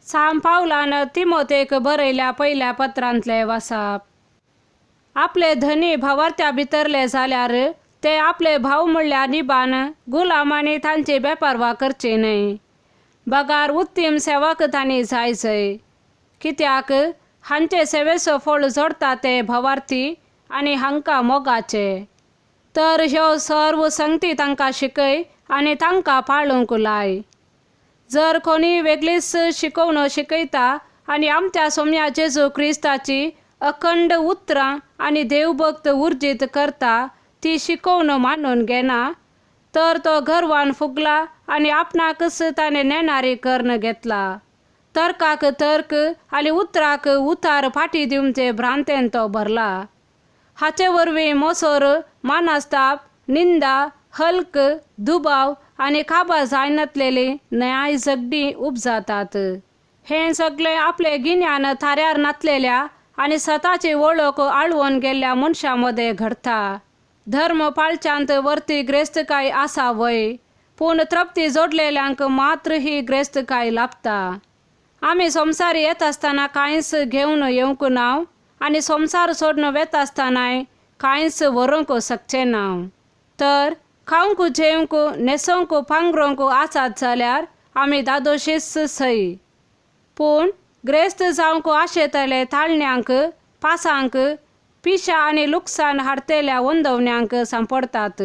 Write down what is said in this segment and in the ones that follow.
सांत पावलान तिमोतेक बरयल्या पयल्या पत्रांतलें वासाप. आपले धनी भावार्थ्या भितरले जाल्यार ते आपले भाव म्हणल्यार निबान गुलामांनी तांची बेपारवा करची न्हय, बगार उत्तीम सेवाक तांणी जाय जय. कित्याक हांचे सेवेचो फळ जोडटा ते भावार्थी आनी हांकां मोगाचे. तर ह्यो सर्व संगती तांकां शिकय आनी तांकां पाळूंक लाय. जर कोणी वेगळीच शिकोवणो शिकयता आनी आमच्या सोम्या जेजू क्रिस्ताची अखंड उतरां आनी देवभक्त उर्जीत करता ती शिकोवणो मानून घेना, तर तो गर्वान फुगला आनी आपणाकच ताणें नेणारी कर्ण घेतला. तर्काक तर्क आनी उतराक उतार फाटी दिवचे भ्रांतेन तो भरला. हाचे वरवीं मोसोर मानस्ताप, निंदा, हल्क, दुबाव आनी काबार जायनातलेली न्याय झगडीं उपजातात. हें सगळें आपलें गिन्यान थाऱ्यार नातलेल्या आनी स्वताची वळख आळवून गेल्ल्या मनशां मदें घडटा. धर्म पाळच्यांत वरती ग्रेस्तकाय आसा वय, पूण तृप्ती जोडलेल्यांक मात्र ही ग्रेस्तकाय लाभता. आमी संवसार येता आसतना कांयच घेवन येवंक ना आनी संवसार सोडून वेता आसतनाय कांयच व्हरूंक शकचें ना. तर खावंक जेवंक न्हेसोवंक पांगरूंक आसात जाल्यार आमी दादोशीच सय. पूण ग्रेस्त जावंक आशेतले ताळण्यांक, पासांक, पिशा आनी लुकसाण हाडटेल्या वंदवण्यांक सांपडटात.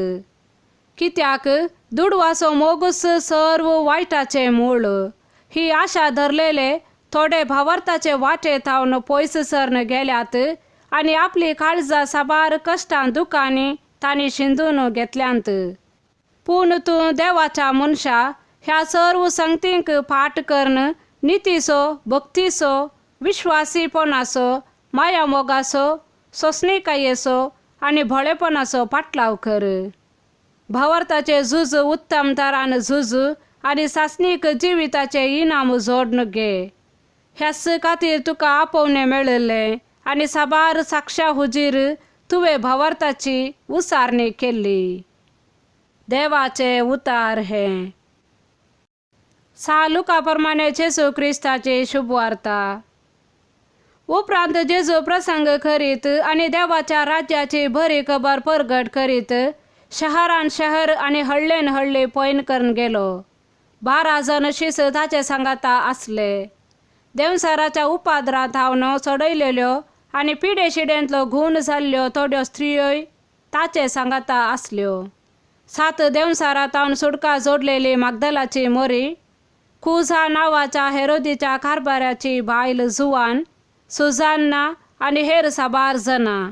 कित्याक दुडवाचो मोगूच सर्व वायटाचें मूळ. ही आशा धरलेले थोडे भावार्थाचे वाटे थावन पयस सरन गेल्यात आनी आपली काळजां साबार कश्टां दुखांनी तांणी शिंदून घेतल्यांत. पूण तूं देवाच्या मनशा ह्या सर्व संगतींक फाट करून नितीचो, भक्तीचो, विश्वासीपणाचो, माया मोगाचो, सोंसणीकायेचो आनी भोळेपणाचो पाटलाव कर. भावार्थाचे झूज उत्तम तरान झूज आनी सासणीक जिविताचें इनाम जोडून घे. ह्याच खातीर तुका आपोवणें मेळिल्लें आनी साबार साक्षा हुजीर तुवें भावार्थाची उसारणी केल्ली. देवाचे उतार हें. सा लुका प्रमाणे जेजू क्रिस्ताची शुभवार्ता. उपरांत जेजू प्रसंग करीत आनी देवाच्या राज्याची बरी खबर परगट करीत शहरान शहर आनी हळ्ळेन हळ्ळी पयण करून गेलो. 12 जण शीस ताचे सांगाता आसले. देंवसाराच्या उपाद्रांत हांव सोडयलेल्यो आनी पिडे शिडेंतलो गूण जाल्ल्यो थोड्यो स्त्रियोय ताचे सांगाता आसल्यो. 7 देंवसारां तावन सुटका जोडलेली मागदलाची मोरी, कुझा नांवाच्या हेरोदीच्या कारभाराची बायल जुवान, सुजान्ना आनी हेर साबार जणां.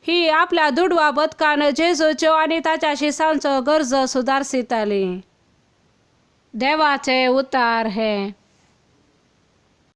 ही आपल्या दुडवा बदकान जेजूच्यो आनी ताच्या शिसांचो गरजो सुदारसिताली. देवाचे उतार हे.